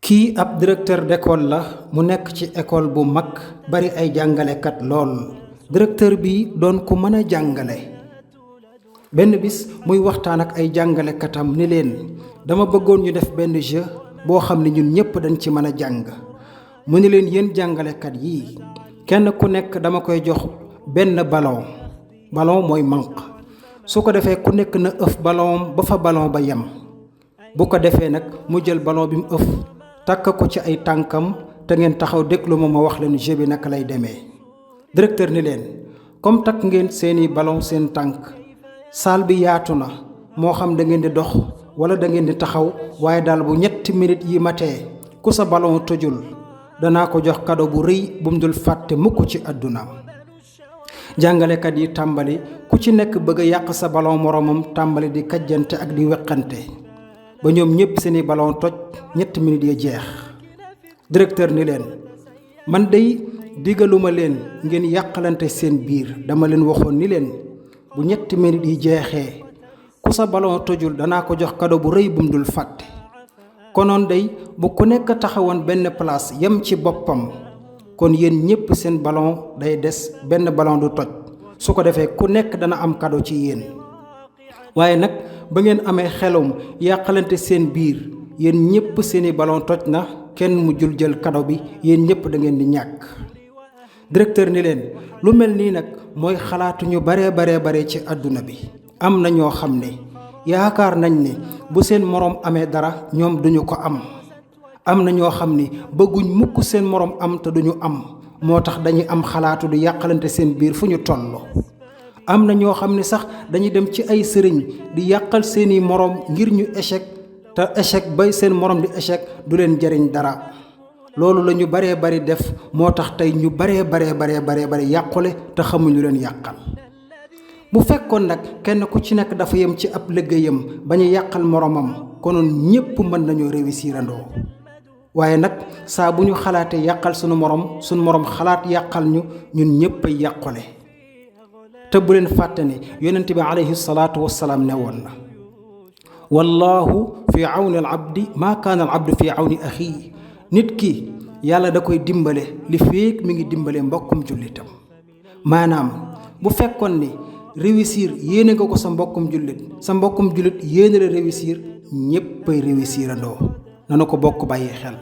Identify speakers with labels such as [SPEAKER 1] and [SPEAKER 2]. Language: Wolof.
[SPEAKER 1] kii ab directeur d'école la mu nekk ci école bu mag bari ay jàngalekat lool directeur bi doon ku mën a jàngale benn bis muy waxtaan ak ay jàngalekatam ni leen dama bëggoon ñu def benn jeu boo xam ne ñun ñépp dañ ci mën a jàng mu ni leen yéen jàngalekat yii kenn ku nekk dama koy jox benn ballon mooy manq su ko defee ku nekk na ëf ballon ba fa ballon ba yem bu ko defee nag mu jël ballon bi mu ëf takk ko ci ay tànkam te ngeen taxaw déglu ma wax leen jeu bi naka lay demee directeur ni leen comme takk ngeen seeni ballon seen tànk salle bi yaatu na moo xam da ngeen di dox wala da ngeen di taxaw waaye daal bu 7 minutes yi matee ku sa ballon tojul danaa ko jox cadeau bu rëy bu mu dul fàtte mukk ci àddunaam jàngalekat yi tàmbali ku ci nekk bëgg a yàq sa ballon moromam tàmbali di kajjante ak di weqante ba ñoom ñépp seeni ballon toj 7 minutes ya jeex directeur ni leen man dey digaluma leen ngeen yàqalante seen biir dama leen waxoon ni leen bu 7 minutes yi jeexee ku sa ballon tojul danaa ko jox cadeau bu rëy bu mu dul fàtte konoon day bu ku nekk taxawoon benn place yem ci boppam kon yéen ñépp seen ballon day des benn ballon du toj su ko defee ku nekk dana am cadeau ci yéen waaye nag ba ngeen amee xelum yàqalante seen biir yéen ñépp seeni ballon toj na kenn mu jël cadeau bi yéen ñépp da ngeen di ñàkk directeur ni leen lu mel nii nag mooy xalaatu ñu bare ci àdduna bi am na ñoo xam ne yaakaar nañ ne bu seen moroom amee dara ñoom duñu ko am na ñoo xam ni bëgguñ mukk seen moroom am te duñu am moo tax dañuy am xalaatu di yàqalante seen biir fu ñu toll am na ñoo xam ne sax dañuy dem ci ay sëriñ di yàqal seeni moroom ngir ñu échec te échec bay seen moroom di échec du leen jariñ dara loolu la ñu bari def moo tax tey ñu bare yàqule te xamuñu leen yàqal bu fekkoon nag kenn ku ci nekk dafa yem ci ab liggéeyam bañu yàqal moroomam konoon ñépp mën nañoo réussirandoo waaye nag saa bu ñu xalaatee yàqal sunu moroom xalaat yàqal ñun ñépp ay yàqule te bu leen fàtte ne yonent bi alayhi salaatu wassalaam ne woon na wallahu fi awni al abdi maa kaana al abdu fi awni axii nit ki yàlla da koy dimbale li féeg mi ngi dimbale mbokkum jullitam maanaam bu fekkoon ni réussir yéene nga ko sa mbokkum jullit yéene la réussir ñéppay réussirandoo nanu ko bokk bàyyi xel